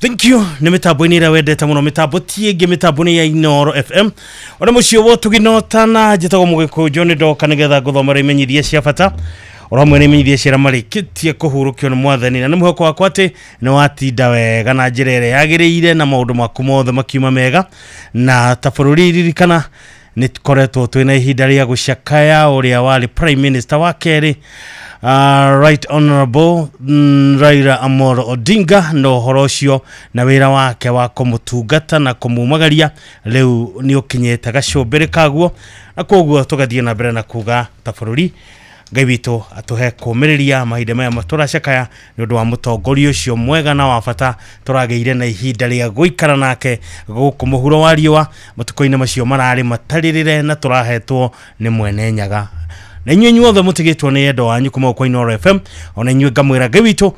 Thank you. Nĩ mĩtambo-inĩ ĩrĩa wendete mũno, mĩtambo ti ĩngĩ, mĩtambo nĩ ya Inooro FM. Ona mũciĩ wa Ũtugi-na-Ũtana, njĩtagwo Mũgĩkũnjũ, nĩ ndoka nĩgetha ngũthomere imenyithia cia bata oro hamwe na imenyithia cia arĩa marĩkĩtie kũhurũkio nĩ Mwathani, na nĩ mwĩhoko wakwa atĩ nĩ watinda wega na njĩra ĩrĩa yagĩrĩire na maũndũ maku mothe makiuma mega. Na ta bũrũri, ririkana nĩ tũkoretwo twĩna ihinda rĩa gũcakaya ũrĩa warĩ Prime Minister wa kerĩ, Right Honorable Raila Amolo Odinga, na ũhoro ũcio na wĩra wake wa kũmũtungata na kũmumagaria rĩu nĩ ũkinyĩte gacũmbĩrĩ kaguo, na koguo tũgathiĩ na mbere na kuga ta bũrũri Ngai witũ atũhe kũmĩrĩria mahinda maya tũracakaya nĩ ũndũ wa mũtongoria ũcio mwega na wa bata tũragĩire na ihinda rĩa gũikara nake gũkũ mũhuro wa riũa matukũ-inĩ macio mararĩ matarĩrĩre na tũrahetwo nĩ Mwene Nyaga. Na inyuĩ inyuothe mũtigĩtwo nĩ endo wanyu kuma kwa Inooro FM, ona inyuĩ ngamwĩra Ngai witũ